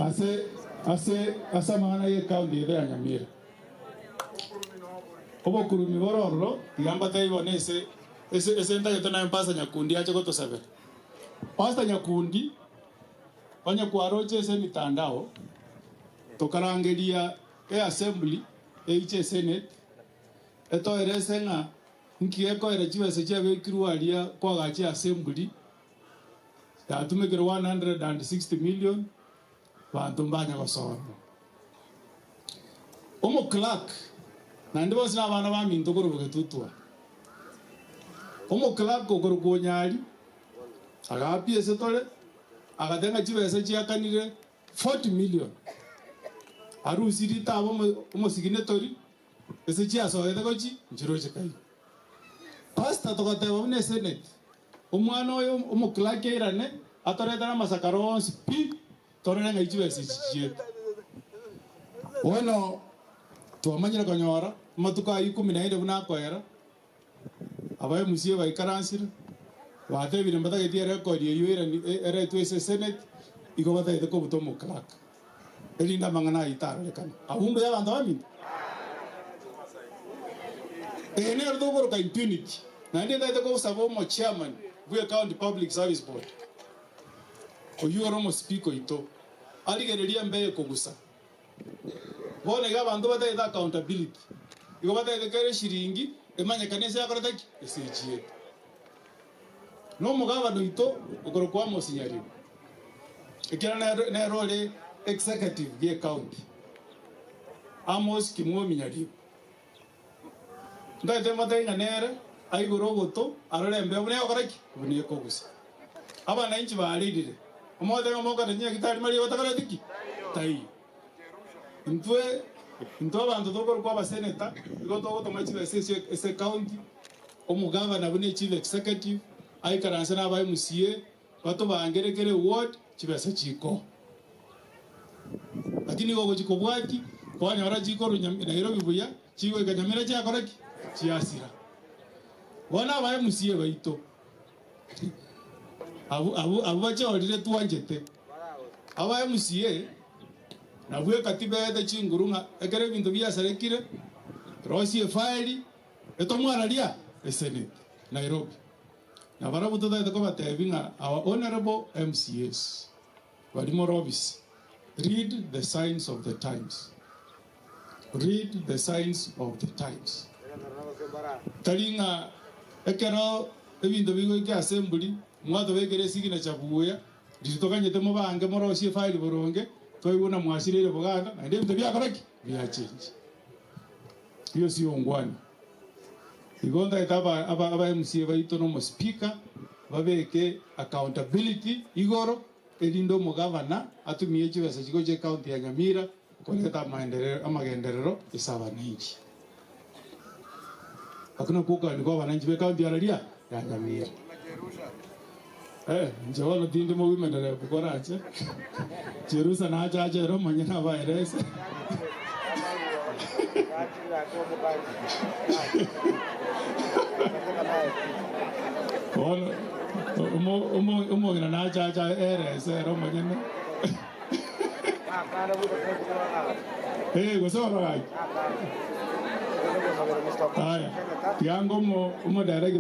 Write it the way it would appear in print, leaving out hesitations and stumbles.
Ase ase ase amang'ana y'ecounty yaito ya Nyamira. Obokurumi bore ororo tiga mbatebi bono ese ese ese ntagete naye Pastor Nyakundi ache gotosabera. Pastor Nyakundi onye kwaroche ase emitandao tokarangeria eassembly eiche esenate etoerese ng'a nki gekoera chibesa chiabekirwe aria koagacha eassembly Yatumekire 160 million banto mbanya gosoma. Omo clerk naende bonsi na abana baminto korwa bogetutwa. Omo clerk okorokwa Onyari agaapia ase tore agateba ng'a chibesa chiakanire 40 million arusirie ritabo omosiginetori ase chiasoete gochi nchiroche kai. Pastor togateba buna esenate Omwana oyo omoclerk airane atoretere amasakara onsi pi, torore ng'ai chibesa echi chichiete. Bono twamanyire konyora amatuko ayio ikomi na ere buna akoera, aba MCA baikaransire, batebire mbatageti erekodi eyio erani eretwe ase esenate, igo batagete kobuta omoclerk, erinde amang'ana ayio tarorekane. Abwo mbuya abanto baminto? Eye nero tokoroka impunity. Naende ntagete kogosaba omo chairman bwe county public service board oyio ore omo speaker oito arigererie embe eye kogusa. Bono iga abanto batagete accountability igo batagete kera eshiringi emanyekane ase yakorete ki? Ase echiete. Na omogabana oito okorokwa Amos Nyaribo ekiagera nere nere ore executive bwe ecounty Amos Kimwomi Nyaribo. Ntagete mbatebie ng'a nere aigure ogoto arore embeo buna egokora ki? Buna ekogusa. Abananchi barerire, omogotebia ng'a mokore nyagitari mariogo takoreti ki? Taiyo. Intwe intwe abanto tokorokwa abaseneta, igo togotoma chibesa echio ase ecounty, omogavana buna echief executive, aikaranse na aba MCA, batobangere kera eward chibesa chikoo. Lakini igo ogochia kobwatia, kwanyora chikorwa Nairobi buya, chigoika Nyamira chiakora ki? Chiasira. Bono aba MCA baito, abwo abwo abwo bachorire twanchete, aba MCA nabwo ekatiba eete chinguru ng'a ekero ebinto biasarekire, rosia efaeli, etomwararia esenate Nairobi. Na barabwo totagete kobatebia ng'a our honourable MCAs baria more ofisi, read the signs of the times, read the signs of the times. Tari ng'a ekero ebinto bigoika assembly mwatobekera esignature buya, riria toganyete mobange morosie efile boronge, twaigwa buna mwasireire boganda naende ebinto biakora ki? Biachengi. Hiyo sio ungwana. Igo ntagete aba aba aba MCA baito na omospeaker babeke accountability igoro erinde omogavana atumie chibesa chigocha ecounty ya Nyamira koreta amaenderero amagenderero ase abananchi. Okwo nakwo okogania kwa abananchi be county araria ya Nyamira. Eh, inche bono tindi mowomen rep korache Jerusa nache ache ere omonyene abaerese. Bono omo- omo- omong'ina nache ache aerese ere omonyene. Eh, gose oro gaki. Aya, tiga ngomo omodirect.